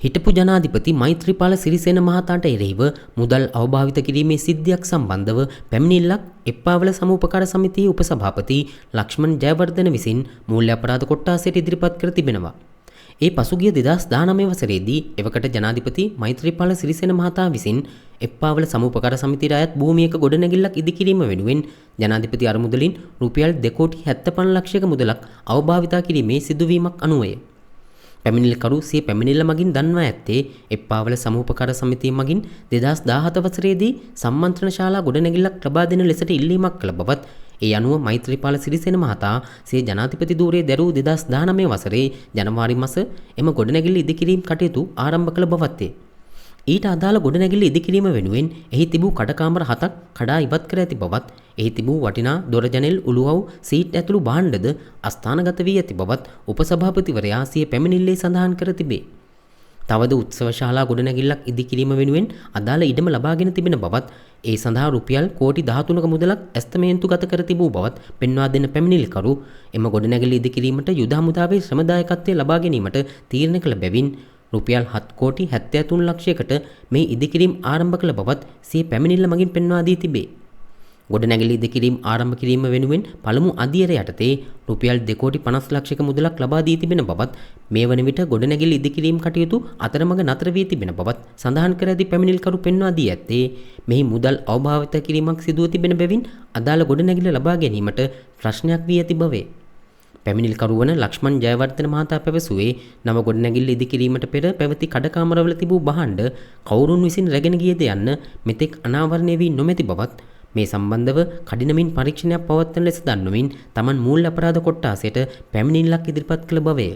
හිටපු ජනාධිපති මෛත්‍රීපාල සිරිසේන මහතාට එරෙහිව මුදල් අවභාවිත කිරීමේ සිද්ධියක් සම්බන්ධව පැමිණිල්ලක් එප්පාවල සමුපකාර සමිතියේ උපසභාපති ලක්ෂ්මන් ජයවර්ධන විසින් මූල්‍ය අපරාධ කොට්ටාසයට ඉදිරිපත් කර තිබෙනවා. ඒ පසුගිය 2019 වසරේදී එවකට ජනාධිපති මෛත්‍රීපාල සිරිසේන මහතා විසින් එප්පාවල සමුපකාර සමිතියට අයත් භූමියක ගොඩනැගිල්ලක් ඉදිකිරීම වෙනුවෙන් ජනාධිපති අරමුදලින් රුපියල් 2 කෝටි 75 ලක්ෂයක මුදලක් අවභාවිතා කිරීමේ සිදුවීමක් අනුවය. පැමිණිලිකරු සිය පැමිණිල්ල මගින් දන්වා ඇත්තේ එප්පාවල සමූපකාර සමිතිය මගින් 2017 වසරේදී සම්මන්ත්‍රණ ශාලා ගොඩනැගිල්ලක් ලබා දෙන ලෙසට ඉල්ලීමක් කළ බවත්, ඒ අනුව මෛත්‍රීපාල සිරිසේන මහතා සිය ජනාධිපති ධූරය දැරූ 2019 වසරේ ජනවාරි මස එම ගොඩනැගිල්ල ඉදිකිරීම් කටයුතු ආරම්භ කළ බවත්ය. ඊට අදාළ ගොඩනැගිල්ල ඉදිකිරීම වෙනුවෙන් එහි තිබූ කඩකාමර 7ක් කඩා ඉවත් කර ඇති බවත්, එහි තිබූ වටිනා දොර ජනෙල්, උළුවව්, සීට් ඇතුළු භාණ්ඩද අස්ථානගත වී ඇති බවත් උපසභාපතිවරයා සිය පැමිණිල්ලේ සඳහන් කර තිබේ. තවද උත්සව ශාලා ගොඩනැගිල්ලක් ඉදිකිරීම වෙනුවෙන් අදාළ ඉඩම ලබාගෙන තිබෙන බවත්, ඒ සඳහා රුපියල් කෝටි 13ක මුදලක් ඇස්තමේන්තු ගත කර තිබූ බවත් පෙන්වා දෙන පැමිණිලිකරු එම ගොඩනැගිල්ල ඉදිකිරීමට යුද හමුදාවේ ශ්‍රමදායකත්වය ලබා ගැනීමට තීරණය කළ බැවින් රුපියල් 7 කෝටි 73 ලක්ෂයකට මේ ඉදිකිරීම් ආරම්භ කළ බවත් සිය පැමිණිල්ල මගින් පෙන්වා දී තිබේ. ගොඩනැගිලි ඉදිකිරීම් ආරම්භ කිරීම වෙනුවෙන් පළමු අදියර යටතේ රුපියල් 2 කෝටි 50 ලක්ෂයක මුදලක් ලබා දී තිබෙන බවත්, මේ වන විට ගොඩනැගිලි ඉදිකිරීම් කටයුතු අතරමඟ නතර වී තිබෙන බවත් සඳහන් කර ඇති පැමිණිලිකරු පෙන්වා දී ඇත්තේ මෙහි මුදල් අවභාවිත කිරීමක් සිදුව තිබෙන බැවින් අදාළ ගොඩනැගිල්ල ලබා ගැනීමට ප්‍රශ්නයක් වී ඇති බවේ. පැමිණිලිකරු වන ලක්ෂ්මන් ජයවර්ධන මහතා පැවසුවේ නව ගොඩනැගිල්ල ඉදිකිරීමට පෙර පැවති කඩකාමරවල තිබූ භාණ්ඩ කවුරුන් විසින් රැගෙන ගියද යන්න මෙතෙක් අනාවරණය වී නොමැති බවත්, මේ සම්බන්ධව කඩිනමින් පරීක්ෂණයක් පවත්වන ලෙස දන්වමින් තමන් මූල්‍ය අපරාධ කොට්ටාසයට පැමිණිල්ලක් ඉදිරිපත් කළ බවය.